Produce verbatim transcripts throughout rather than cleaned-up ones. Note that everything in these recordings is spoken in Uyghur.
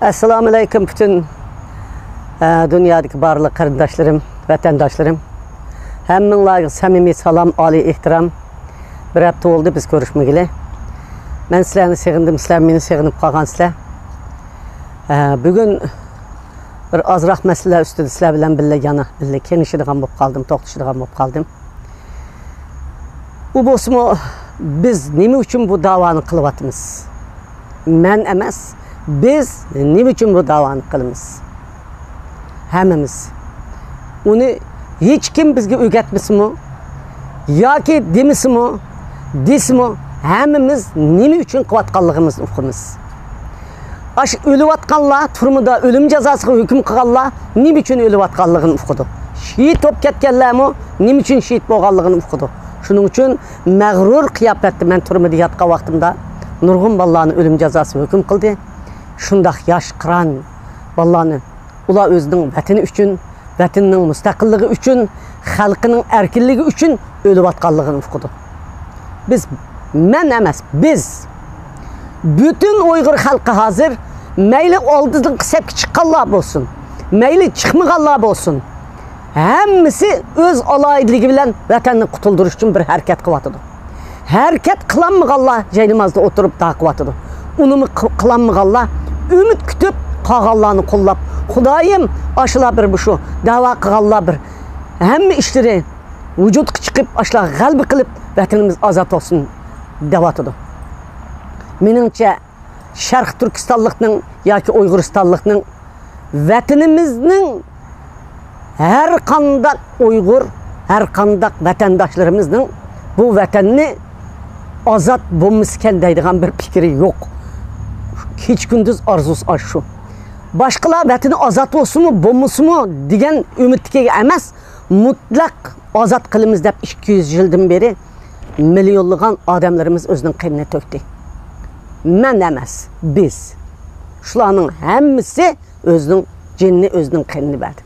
ئەسسالامۇئەلەيكۇم پۈتۈن، ئە، دۇنيادىكى بارلىق قېرىنداشلىرىم، ۋەتەنداشلىرىم. ھەممىڭلارغا سەمىمىي سالام، ئالىي ئېھتىرام. بىر ھەپتە بولدى بىز كۆرۈشمىگىلى. مەن سىلەرنى سېغىندىم، سىلەر مېنى سېغىنىپ قالغانسىلەر. ئە، بۈگۈن بىر ئازراق مەسىلىلەر ئۈستىدە سىلەر بىلەن بىللە يەنە بىللە كېڭىشىدىغان بولۇپ قالدىم، توختىشىدىغان بولۇپ قالدىم. ئۇ بولسىمۇ، بىز نېمە ئۈچۈن بۇ داۋانى قىلىۋاتىمىز؟ مەن ئەمەس، بىز نېمە ئۈچۈن بۇ داۋانى قىلىمىز؟ ھەممىمىز. ئۇنى ھېچكىم بىزگە ئۆگەتمىسىمۇ ياكى دېمىسىمۇ، دېسىمۇ، ھەممىمىز نېمە ئۈچۈن قىلىۋاتقانلىقىمىزنى ئۇقىمىز. ئاشۇ ئۆلۈۋاتقانلار، تۈرمىدە ئۆلۈم جازاسىغا ھۆكۈم قىلغانلار نېمە ئۈچۈن ئۆلۈۋاتقانلىقىنى ئۇقىدۇ. شېھىت بولۇپ كەتكەنلەرمۇ نېمە ئۈچۈن شېھىت بولغانلىقىنى ئۇقىدۇ. شۇنىڭ ئۈچۈن مەغرۇر قىياپەتتە مەن تۈرمىدە ياتقان ۋاقتىمدا نۇرغۇن بالىلارنى ئۆلۈم جازاسىغا ھۆكۈم قىلدى. شۇنداق ياش قىران بالىلارنى، ئۇلار ئۆزىنىڭ ۋەتىنى ئۈچۈن، ۋەتىنىنىڭ مۇستەقىللىقى ئۈچۈن، خەلقىنىڭ ئەركىنلىكى ئۈچۈن ئۆلۈۋاتقانلىقىنى ئۇقىدۇ. بىز، مەن ئەمەس، بىز، پۈتۈن ئۇيغۇر خەلقى ھازىر، مەيلى ئالدىنقى سەپكە چىققانلار بولسۇن، مەيلى چىقمىغانلار بولسۇن، ھەممىسى ئۆز ئالاھىدىلىكى بىلەن ۋەتەننى قۇتۇلدۇرۇش ئۈچۈن بىر ھەرىكەت قىلىۋاتىدۇ. ھەرىكەت قىلالمىغانلار جاينامازدا ئولتۇرۇپ دۇئا قىلىۋاتىدۇ. ئۇنىمۇ قىل-، قىلالمىغانلار ئۈمىد كۈتۈپ، قالغانلارنى قوللاپ، خۇدايىم، ئاشۇلار بىر مۇشۇ دەۋا قىلغانلار بىر ھەممە ئىشلىرى ۋۇجۇدقا چىقىپ، ئاشۇلار غەلىبە قىلىپ، ۋەتىنىمىز ئازاد بولسۇن دەۋاتىدۇ. مېنىڭچە، شەرقىي تۈركىستانلىقنىڭ ياكى ئۇيغۇرىستانلىقنىڭ ۋەتىنىمىزنىڭ ھەر قانداق ئۇيغۇر، ھەر قانداق ۋەتەنداشلىرىمىزنىڭ بۇ ۋەتەننى ئازاد بولمىسىكەن دەيدىغان بىر پىكرى يوق. كېچە-كۈندۈز ئارزۇسى ئاشۇ. باشقىلار ۋەتىنى ئازاد بولسىمۇ، بولمىسىمۇ دېگەن ئۈمىدتىكىگە ئەمەس، مۇتلەق ئازاد قىلىمىز دەپ ئىككى يۈز يىلدىن بېرى مىليونلىغان ئادەملىرىمىز ئۆزىنىڭ قېنىنى تۆكتى. مەن ئەمەس، بىز. شۇلارنىڭ ھەممىسى ئۆزىنىڭ جېنىنى، ئۆزىنىڭ قېنىنى بەردى.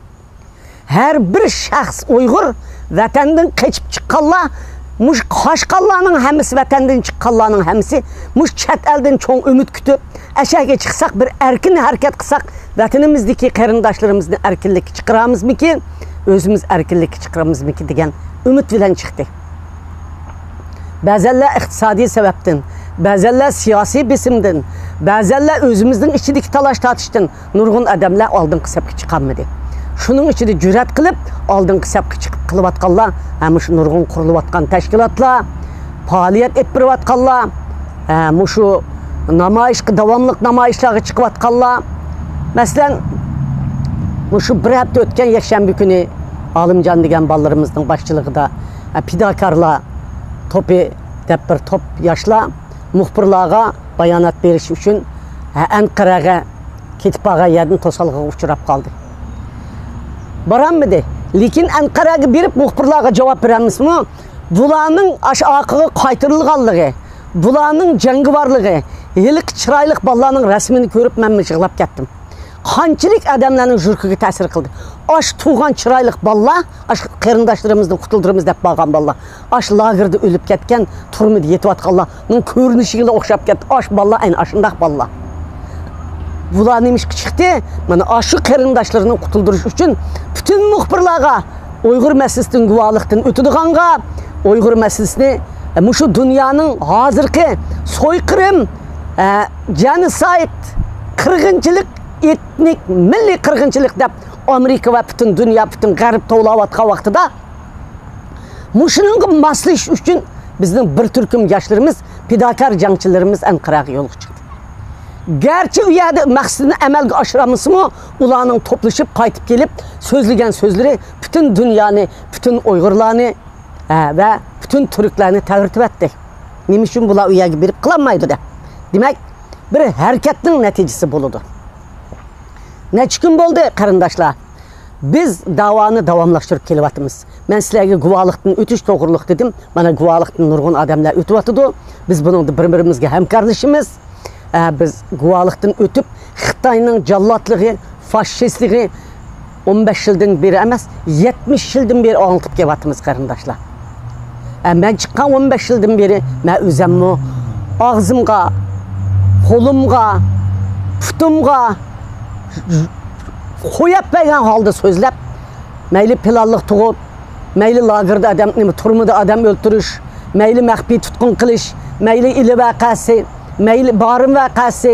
ھەر بىر شەخس ئۇيغۇر ۋەتەندىن قېچىپ چىققانلار، مۇشۇ قاچقانلارنىڭ ھەممىسى، ۋەتەندىن چىققانلارنىڭ ھەممىسى مۇشۇ چەت ئەلدىن چوڭ ئۈمىد كۈتۈپ، ئەشەگە چىقساق، بىر ئەركىن ھەرىكەت قىلساق، ۋەتىنىمىزدىكى قېرىنداشلىرىمىزنى ئەركىنلىككە چىقىرامىزمىكىن، ئۆزىمىز ئەركىنلىككە چىقىرامىزمىكىن دېگەن ئۈمىد بىلەن چىقتى. بەزەنلەر ئىقتىسادىي سەۋەبتىن، بەزەنلەر سىياسىي بېسىمدىن، بەزەنلەر ئۆزىمىزنىڭ ئىچىدىكى تالاش-تارتىشتىن نۇرغۇن ئادەملەر ئالدىنقى سەپكە چىقالمىدى. شۇنىڭ ئىچىدە جۈرئەت قىلىپ، ئالدىنقى سەپكە چىقىپ قىلىۋاتقانلار، ھە، مۇشۇ نۇرغۇن قۇرۇلۇۋاتقان تەشكىلاتلار، پائالىيەت ئېلىپ بېرىۋاتقانلار، ھە، مۇشۇ نامايىشقا، داۋاملىق نامايىشلارغا چىقىۋاتقانلار. مەسىلەن، مۇشۇ بىر ھەپتە ئۆتكەن يەكشەنبە كۈنى ئالىمجان دېگەن بالىلىرىمىزنىڭ باشچىلىقىدا، ھە، پىداكارلار توپى دەپ بىر توپ ياشلار مۇخبىرلارغا بايانات بېرىش ئۈچۈن، ھە، ئەنقەرەگە كېتىپ بارغان يەردىن توسالغۇغا ئۇچراپ قالدى. بارالمىدى. لېكىن ئەنقەرەگە بېرىپ مۇخبىرلارغا جاۋاب بېرەلمىسىمۇ، بۇلارنىڭ ئاشۇ ئارقىغا قايتۇرۇلغانلىقى، بۇلارنىڭ جەڭگىۋارلىقى، ھېلىقى چىرايلىق بالىلارنىڭ رەسىمىنى كۆرۈپ مەنمۇ يىغلاپ كەتتىم. قانچىلىك ئادەملەرنىڭ يۈرىكىگە تەسىر قىلدى. ئاشۇ تۇغان چىرايلىق بالىلار، ئاشۇ قېرىنداشلىرىمىزنى قۇتۇلدۇرىمىز دەپ بارغان بالىلار، ئاشۇ لاگېردا ئۆلۈپ كەتكەن، تۈرمىدە يېتىۋاتقانلارنىڭ كۆرۈنۈشىگىلا ئوخشاپ كەتتى. ئاشۇ بالىلار ئەنە ئاشۇنداق بالىلار. بۇلار نېمىشقا چىقتى؟ مانا ئاشۇ قېرىنداشلىرىنى قۇتۇلدۇرۇش ئۈچۈن پۈتۈن مۇخبىرلارغا ئۇيغۇر مەسىلىسىدىن گۇۋاھلىقتىن ئۆتىدىغانغا، ئۇيغۇر مەسىلىسىنى، ئە، مۇشۇ دۇنيانىڭ ھازىرقى سويقىرىم، ئە، جېنوسايد، قىرغىنچىلىق، ئېتنىك، مىللىي قىرغىنچىلىق دەپ ئامېرىكا ۋە پۈتۈن دۇنيا، پۈتۈن غەرب توۋلاۋاتقان ۋاقتىدا، مۇشۇنىڭغا ماسلىشىش ئۈچۈن بىزنىڭ بىر تۈركۈم ياشلىرىمىز، پىداكار جەڭچىلىرىمىز ئەنقەرەگە يولغا چىقتى. گەرچە ئۇ يەردە مەقسىتىنى ئەمەلگە ئاشۇرالمىسىمۇ، ئۇلارنىڭ توپلىشىپ قايتىپ كېلىپ سۆزلىگەن سۆزلىرى پۈتۈن دۇنيانى، پۈتۈن ئۇيغۇرلارنى، ھە، ۋە پۈتۈن تۈركلەرنى تەۋرىتىۋەتتى. نېمە ئۈچۈن بۇلار ئۇ يەرگە بېرىپ قىلالمايدۇ دەپ. دېمەك، بىر ھەرىكەتنىڭ نەتىجىسى بولىدۇ. نەچچە كۈن بولدى، قېرىنداشلار. بىز داۋانى داۋاملاشتۇرۇپ كېلىۋاتىمىز. مەن سىلەرگە گۇۋاھلىقتىن ئۆتۈش توغرۇلۇق دېدىم. مانا، گۇۋاھلىقتىن نۇرغۇن ئادەملەر ئۆتۈۋاتىدۇ. بىز بۇنىڭدا بىر-بىرىمىزگە ھەمكارلىشىمىز. ئە، بىز گۇۋاھلىقتىن ئۆتۈپ، خىتاينىڭ جاللاتلىقى، فاشىستلىقى ئون بەش يىلدىن بېرى ئەمەس، يەتمىش يىلدىن بېرى ئاڭلىتىپ كېلىۋاتىمىز، قېرىنداشلار. ئە، مەن چىققان ئون بەش يىلدىن بېرى مەن ئۆزەممۇ ئاغزىمغا، قولۇمغا، پۇتۇمغا، قويۇپ بەرگەن ھالدا سۆزلەپ، مەيلى پىلانلىق تۇغۇت، مەيلى لاگېردا ئادەم، نېمە، تۈرمىدە ئادەم ئۆلتۈرۈش، مەيلى مەخپىي تۇتقۇن قىلىش، مەيلى ئىلى ۋەقەسى، مەيلى بارىن ۋەقەسى،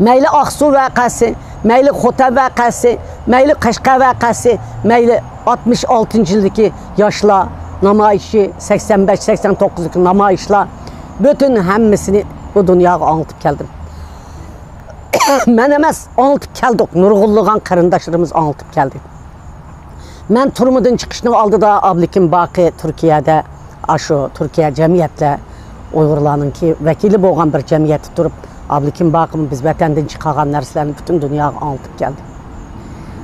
مەيلى ئاقسۇ ۋەقەسى، مەيلى خوتەن ۋەقەسى، مەيلى قەشقەر ۋەقەسى، مەيلى ئاتمىش ئالتىنچى يىلدىكى ياشلار نامايىشى، سەكسەن بەش، سەكسەن توققۇزدىكى نامايىشلار، پۈتۈن ھەممىسىنى بۇ دۇنياغا ئاڭلىتىپ كەلدىم. مەن ئەمەس، ئاڭلىتىپ كەلدۇق. نۇرغۇنلىغان قېرىنداشلىرىمىز ئاڭلىتىپ كەلدى. مەن تۈرمىدىن چىقىشنىڭ ئالدىدا ئابلىكىم باقى تۈركىيەدە، ئاشۇ تۈركىيە جەمئىيەتلەر، ئۇيغۇرلارنىڭكى ۋەكىلى بولغان بىر جەمئىيەتتە تۇرۇپ، ئابلىكىم باقىمۇ بىز ۋەتەندىن چىقارغان نەرسىلەرنى پۈتۈن دۇنياغا ئاڭلىتىپ كەلدى.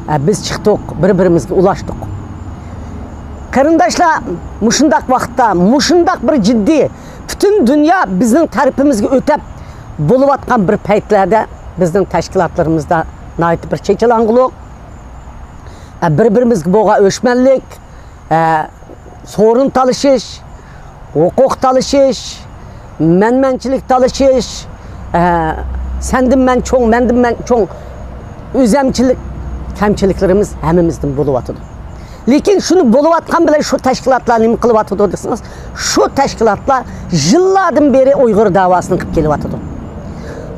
ئە، بىز چىقتۇق، بىر-بىرىمىزگە ئۇلاشتۇق. قېرىنداشلار، مۇشۇنداق ۋاقىتتا، مۇشۇنداق بىر جىددىي، پۈتۈن دۇنيا بىزنىڭ تەرىپىمىزگە ئۆتەپ بولۇۋاتقان بىر پەيتلەردە بىزنىڭ تەشكىلاتلىرىمىزدا ناھايىتى بىر چېچىلاڭغۇلۇق، ئە، بىر-بىرىمىزگە بولغان ئۆچمەنلىك، ئە، سورۇن تالىشىش، ھوقۇق تالىشىش، مەنمەنچىلىك تالىشىش، ئە، سەندىن مەن چوڭ، مەندىن مەن چوڭ، ئۆزەمچىلىك، كەمچىلىكلىرىمىز ھەممىمىزدىن بولۇۋاتىدۇ. لېكىن شۇنى بولۇۋاتقان بىلەن شۇ تەشكىلاتلار نېمە قىلىۋاتىدۇ دېسىڭىز، شۇ تەشكىلاتلار يىللاردىن بېرى ئۇيغۇر دەۋاسىنى قىلىپ كېلىۋاتىدۇ.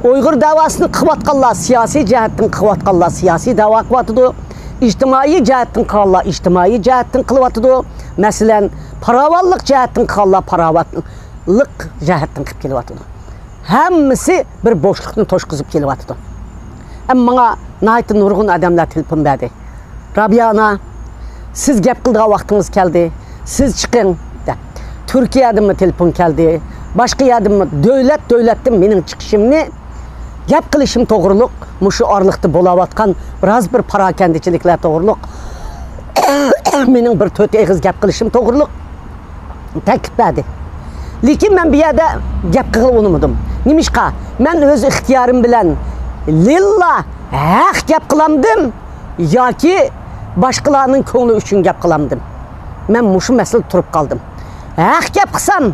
ئۇيغۇر دەۋاسىنى قىلىۋاتقانلار سىياسىي جەھەتتىن قىلىۋاتقانلار سىياسىي دەۋا قىلىۋاتىدۇ. ئىجتىمائىي جەھەتتىن قىلغانلار ئىجتىمائىي جەھەتتىن قىلىۋاتىدۇ. مەسىلەن، پاراۋانلىق جەھەتتىن قىلغانلار پاراۋانلىق جەھەتتىن قىلىپ كېلىۋاتىدۇ. ھەممىسى بىر بوشلۇقنى توشقۇزۇپ كېلىۋاتىدۇ. ئەمما ماڭا ناھايىتى نۇرغۇن ئادەملەر تېلېفون بەردى. رابىيە ئانا، سىز گەپ قىلىدىغان ۋاقتىڭىز كەلدى، سىز چىقىڭ دەپ. تۈركىيەدىنمۇ تېلېفون كەلدى، باشقا يەردىنمۇ، دۆلەت دۆلەتتىن مېنىڭ چىقىشىمنى، گەپ قىلىشىم توغرۇلۇق، مۇشۇ ئارىلىقتا بولاۋاتقان بىراز بىر پاراكەندىچىلىكلەر توغرۇلۇق، مېنىڭ بىر تۆت ئېغىز گەپ قىلىشىم توغرۇلۇق تەكلىپ بەردى. لېكىن مەن بۇ يەردە گەپ قىلغىلى ئۇنىمىدىم. نېمىشقا؟ مەن ئۆز ئىختىيارىم بىلەن لىللا ھەق گەپ قىلامدىم ياكى باشقىلارنىڭ كۆڭلى ئۈچۈن گەپ قىلامدىم؟ مەن مۇشۇ مەسىلىدە تۇرۇپ قالدىم. ھەق گەپ قىلسام،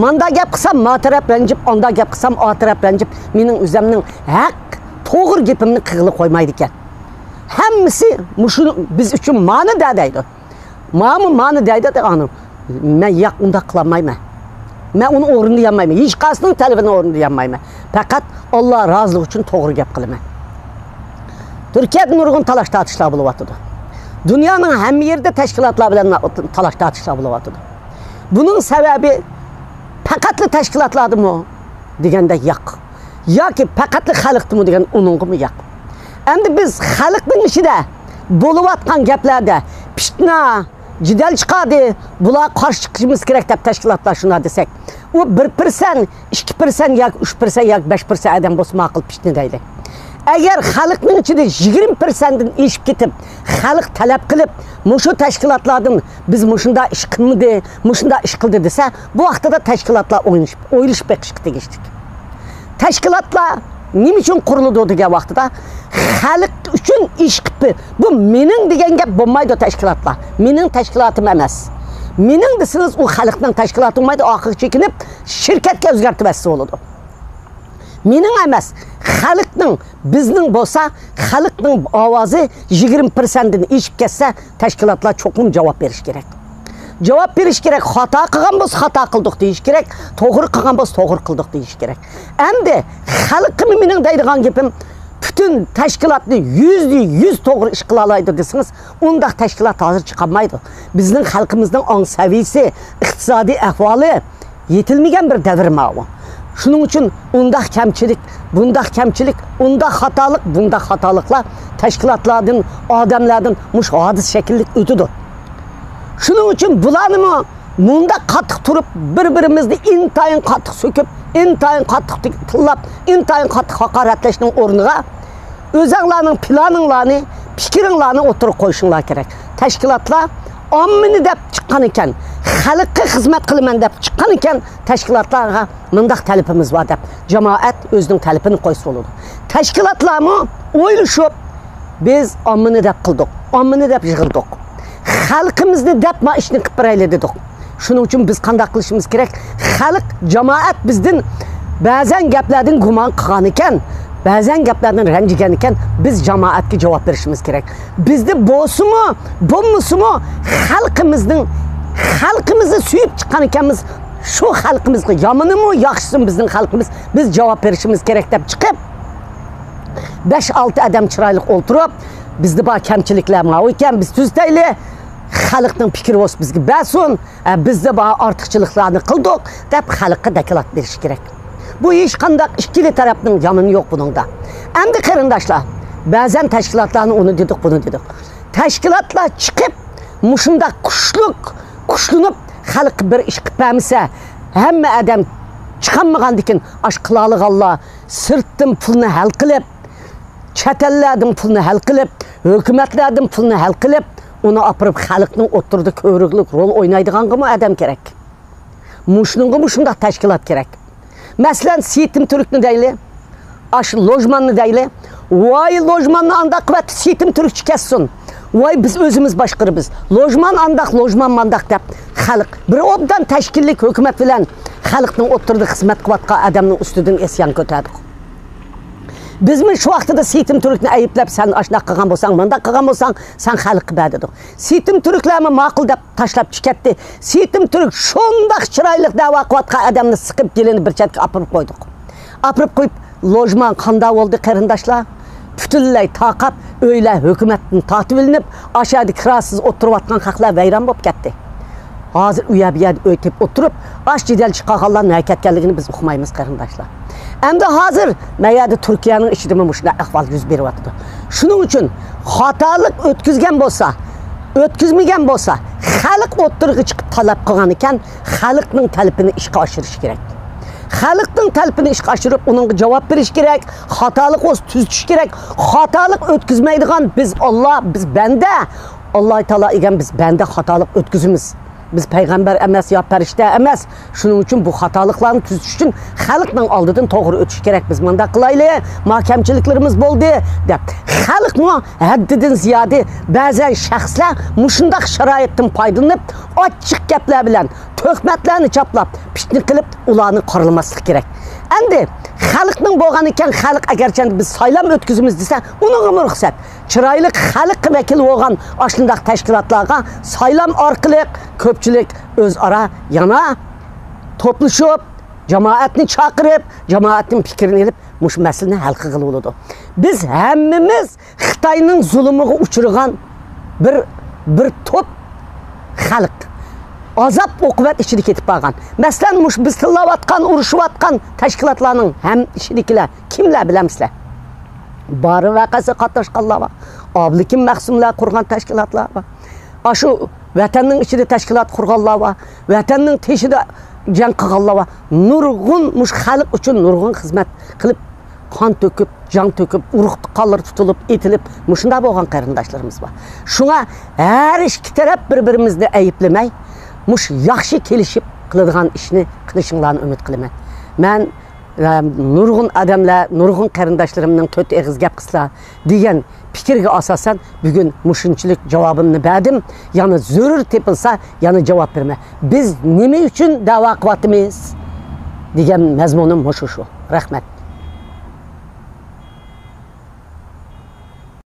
ماندا گەپ قىلسام، ما تەرەپ رەنجىپ، ئاندا گەپ قىلسام، ئا تەرەپ رەنجىپ، مېنىڭ ئۆزەمنىڭ ھەق، توغرا گېپىمنى قىلغىلى قويمايدىكەن. ھەممىسى مۇشۇ بىز ئۈچۈن مانى دە دەيدۇ. ماڭىمۇ مانى دەيدۇ دەيدۇ. مەن ياق، ئۇنداق قىلالمايمەن. مەن ئۇنى ئورۇندىيالمايمەن. ھېچقايسىنىڭ تەلىپىنى ئورۇندىيالمايمەن. پەقەت ئاللا رازىلىقى ئۈچۈن توغرا گەپ قىلىمەن. تۈركىيەدە نۇرغۇن تالاش-تارتىشلار بولۇۋاتىدۇ. دۇنيانىڭ ھەممە يېرىدە تەشكىلاتلار بىلەن تالاش-تارتىشلار بولۇۋاتىدۇ. بۇنىڭ سەۋەبى پەقەتلا تەشكىلاتلاردىمۇ دېگەندەك ياق. ياكى پەقەتلا خەلقتىمۇ دېگەن ئۇنىڭغىمۇ ياق. ئەمدى بىز خەلقنىڭ ئىچىدە بولۇۋاتقان گەپلەردە پىتنە، جېدەل چىقاردى، بۇلارغا قارشى چىقىشىمىز كېرەك دەپ تەشكىلاتلار شۇنداق دېسەك، ئۇ بىر پىرسەنت، ئىككى پىرسەنت ياكى ئۈچ پىرسەنت ياكى بەش پىرسەنت ئادەم بولسا ماقۇل پىتنە دەيلى. ئەگەر خەلقنىڭ ئىچىدە يىگىرمە پىرسەنتتىن ئېشىپ كېتىپ، خەلق تەلەپ قىلىپ، مۇشۇ تەشكىلاتلاردىن بىز مۇشۇنداق ئىش قىلمىدى، مۇشۇنداق ئىش قىلدى دېسە، بۇ ۋاقتىدا تەشكىلاتلار ئويلىشىپ، ئويلىشىپ بېقىشقا تېگىشلىك. تەشكىلاتلار نېمە ئۈچۈن قۇرۇلىدۇ دېگەن ۋاقتىدا، خەلق ئۈچۈن ئىش قىلىپ، بۇ مېنىڭ دېگەن گەپ بولمايدۇ تەشكىلاتلار. مېنىڭ تەشكىلاتىم ئەمەس. مېنىڭ دېسىڭىز، ئۇ خەلقنىڭ تەشكىلاتى بولمايدۇ، ئاخىرى چېكىنىپ شىركەتكە ئۆزگەرتىۋەتسە بولىدۇ. مېنىڭ ئەمەس، خەلقنىڭ، بىزنىڭ بولسا، خەلقنىڭ ئاۋازى يىگىرمە پىرسەنتتىن ئېشىپ كەتسە، تەشكىلاتلار چوقۇم جاۋاب بېرىشى كېرەك. جاۋاب بېرىشى كېرەك. خاتا قىلغان بولسا، خاتا قىلدۇق دېيىشى كېرەك. توغرا قىلغان بولسا، توغرا قىلدۇق دېيىشى كېرەك. ئەمدى خەلققىمۇ مېنىڭ دەيدىغان گېپىم، پۈتۈن تەشكىلاتنى يۈزدە يۈز توغرا ئىش قىلالايدۇ دېسىڭىز، ئۇنداق تەشكىلات ھازىر چىقالمايدۇ. بىزنىڭ خەلقىمىزنىڭ ئاڭ سەۋىيىسى، ئىقتىسادىي ئەھۋالى، يېتىلمىگەن بىر دەۋر ماۋۇ. شۇنىڭ ئۈچۈن ئۇنداق كەمچىلىك، بۇنداق كەمچىلىك، ئۇنداق خاتالىق، بۇنداق خاتالىقلار تەشكىلاتلاردىن، ئادەملەردىن مۇشۇ ھادىسە شەكىللىنىپ ئۆتىدۇ. شۇنىڭ ئۈچۈن بۇلارنىمۇ مۇنداق قاتتىق تۇرۇپ، بىر-بىرىمىزنى ئىنتايىن قاتتىق سۆكۈپ، ئىنتايىن قاتتىق تىللاپ، ئىنتايىن قاتتىق ھاقارەتلەشنىڭ ئورنىغا، ئۆزەڭلارنىڭ پىلانىڭلارنى، پىكرىڭلارنى ئوتتۇرىغا قويۇشۇڭلار كېرەك. تەشكىلاتلار ئاممىنى دەپ چىققان ئىكەن، خەلققە خىزمەت قىلىمەن دەپ چىققان ئىكەن، تەشكىلاتلارغا مۇنداق تەلىپىمىز بار دەپ، جامائەت ئۆزىنىڭ تەلىپىنى قويسا بولىدۇ. تەشكىلاتلارمۇ ئويلىشىپ، بىز ئاممىنى دەپ قىلدۇق، ئاممىنى دەپ يىغىلدۇق، خەلقىمىزنى دەپ ما ئىشنى قىلىپ بېرەيلى دېدۇق. شۇنىڭ ئۈچۈن بىز قانداق قىلىشىمىز كېرەك؟ خەلق، جامائەت بىزدىن بەزەن گەپلەردىن گۇمان قىلغان ئىكەن، بەزەن گەپلەردىن رەنجىگەن ئىكەن، بىز جامائەتكە جاۋاب بېرىشىمىز كېرەك. بىزدە بولسىمۇ، بولمىسىمۇ، خەلقىمىزنىڭ، خەلقىمىزنى سۆيۈپ چىققان ئىكەنمىز، شۇ خەلقىمىزغا يامىنىمۇ، ياخشىسىمۇ بىزنىڭ خەلقىمىز، بىز جاۋاب بېرىشىمىز كېرەك دەپ چىقىپ، بەش-ئالتە ئادەم چىرايلىق ئولتۇرۇپ، بىزدە بار كەمچىلىكلەر ماۋۇ ئىكەن، بىز تۈزىتەيلى، خەلقنىڭ پىكرى بولسا بىزگە بەرسۇن، ئە، بىزدە بار ئارتۇقچىلىقلارنى قىلدۇق دەپ خەلققە داكلات بېرىش كېرەك. بۇ ھېچقانداق ئىككىلا تەرەپنىڭ يامىنى يوق بۇنىڭدا. ئەمدى قېرىنداشلار، بەزەن تەشكىلاتلارنى ئۇنى دېدۇق، بۇنى دېدۇق. تەشكىلاتلار چىقىپ، مۇشۇنداق كۈچلۈك، كۈچلىنىپ، خەلققە بىر ئىش قىلىپ بەرمىسە، ھەممە ئادەم چىقالمىغاندىكىن، ئاش قىلالىغانلار سىرتتىن پۇلنى ھەل قىلىپ، چەت ئەللەردىن پۇلنى ھەل قىلىپ، ھۆكۈمەتلەردىن پۇلنى ھەل قىلىپ، ئۇنى ئاپىرىپ خەلقنىڭ ئوتتۇرىدا كۆرۈكلۈك رول ئوينايدىغانغىمۇ ئادەم كېرەك. مۇشۇنىڭغىمۇ شۇنداق تەشكىلات كېرەك. مەسىلەن، سېيىتىم تۈركنى دەيلى. ئاشۇ لوژماننى دەيلى. ۋاي، لوژماننى ئانداق قىلىۋەتتى، سېيىتىم تۈركچە كەتسۇن. ۋاي، بىز ئۆزىمىز باشقۇرىمىز. لوژمان ئانداق، لوژمان مانداق دەپ، خەلق بىر ئوبدان تەشكىللىك ھۆكۈمەت بىلەن خەلقنىڭ ئوتتۇرىدا خىزمەت قىلىۋاتقان ئادەمنىڭ ئۈستىدىن ئىسيان كۆتەردۇق. بىزمۇ شۇ ۋاقتىدا سېيىتىم تۈركنى ئەيىبلەپ، سەن ئاشۇنداق قىلغان بولساڭ، مانداق قىلغان بولساڭ، سەن خەلققە بەر دېدۇق. سېيىتىم تۈركلەرمۇ ماقۇل دەپ تاشلاپ چىكەتتى. سېيىتىم تۈرك شۇنداق چىرايلىق دەۋا قىلىۋاتقان ئادەمنى سىقىپ، يېلىنى بىر چەتكە ئاپىرىپ قويدۇق. ئاپىرىپ قويۇپ، لوژمان قانداق بولدى، قېرىنداشلار؟ پۈتۈنلەي تارقاپ، ئۆيلەر ھۆكۈمەتتىن تارتىۋېلىنىپ، ئاشۇ يەردە كىراسىز ئولتۇرۇۋاتقان خەقلەر ۋەيران بولۇپ كەتتى. ھازىر ئۇ يەر بۇ يەردە ئۆي تېپىپ ئولتۇرۇپ، ئاش جېدەل چىقارغانلار نەگە كەتكەنلىكىنى بىز ئۇقمايمىز، قېرىنداشلار. ئەمدى ھازىر مەيەردە تۈركىيەنىڭ ئىچىدىمۇ مۇشۇنداق ئەھۋال يۈز بېرىۋاتىدۇ. شۇنىڭ ئۈچۈن خاتالىق ئۆتكۈزگەن بولسا، ئۆتكۈزمىگەن بولسا، خەلق ئوتتۇرىغا چىقىپ تەلەپ قىلغان ئىكەن، خەلقنىڭ تەلىپىنى ئىشقا ئاشۇرۇش كېرەك. خەلقنىڭ تەلىپىنى ئىشقا ئاشۇرۇپ، ئۇنىڭغا جاۋاب بېرىش كېرەك. خاتالىق بولسا تۈزىتىش كېرەك. خاتالىق ئۆتكۈزمەيدىغان بىز ئاللا، بىز بەندە. ئاللا تائالا ئىگەم، بىز بەندە، خاتالىق ئۆتكۈزىمىز. بىز پەيغەمبەر ئەمەس يا پەرىشتە ئەمەس. شۇنىڭ ئۈچۈن بۇ خاتالىقلارنى تۈزىتىش ئۈچۈن خەلقنىڭ ئالدىدىن توغرا ئۆتۈش كېرەك. بىز مۇنداق قىلايلى، ما كەمچىلىكلىرىمىز بولدى دەپ. خەلقمۇ ھەددىدىن زىيادە بەزەن شەخسلەر مۇشۇنداق شارائىتتىن پايدىلىنىپ، ئاچچىق گەپلەر بىلەن تۆھمەتلەرنى چاپلاپ، پىتنە قىلىپ، ئۇلارنى قارىلىماسلىق كېرەك. ئەمدى خەلقنىڭ بولغانىكەن، خەلق ئەگەرچەندە بىز سايلام ئۆتكۈزىمىز دېسە، ئۇنىڭغىمۇ رۇخسەت. چىرايلىق خەلققە ۋەكىل بولغان ئاشۇنداق تەشكىلاتلارغا سايلام ئارقىلىق كۆپچىلىك ئۆزئارا يەنە توپلىشىپ، جامائەتنى چاقىرىپ، جامائەتنىڭ پىكرىنى ئېلىپ، مۇشۇ مەسىلىنى ھەل قىلغىلى بولىدۇ. بىز ھەممىمىز خىتاينىڭ زۇلۇمىغا ئۇچرىغان بىر، بىر توپ خەلق. ئازاب ئوقۇبەت ئىچىدە كېتىپ بارغان. مەسىلەن، مۇشۇ بىز تىللاۋاتقان، ئۇرۇشۇۋاتقان تەشكىلاتلارنىڭ ھەم ئىچىدىكىلەر كىملەر بىلەمسىلەر؟ بارى ۋەقەسىگە قاتناشقانلار بار. ئابلىكىم مەخسۇملار قۇرغان تەشكىلاتلار بار. ئاشۇ ۋەتەننىڭ ئىچىدە تەشكىلات قۇرغانلار بار. ۋەتەننىڭ تېشىدا جەڭ قىلغانلار بار. نۇرغۇن مۇشۇ خەلق ئۈچۈن نۇرغۇن خىزمەت قىلىپ، قان تۆكۈپ، جان تۆكۈپ، ئۇرۇق تۇغقانلىرى تۇتۇلۇپ، ئېتىلىپ، مۇشۇنداق بولغان قېرىنداشلىرىمىز بار. شۇڭا ھەر ئىككى تەرەپ بىر-بىرىمىزنى ئەيىبلىمەي، مۇشۇ ياخشى كېلىشىپ قىلىدىغان ئىشنى قىلىشىڭلارنى ئۈمىد قىلىمەن. مەن، ئە، نۇرغۇن ئادەملەر، نۇرغۇن قېرىنداشلىرىمنىڭ تۆت ئېغىز گەپ قىلسىلا دېگەن پىكىرگە ئاساسەن، بۈگۈن مۇشۇنچىلىك جاۋابىمنى بەردىم. يەنە زۆرۈر تېپىلسا، يەنە جاۋاب بېرىمەن. بىز نېمە ئۈچۈن دەۋا قىلىۋاتىمىز دېگەن مەزمۇنۇم مۇشۇ شۇ. رەھمەت.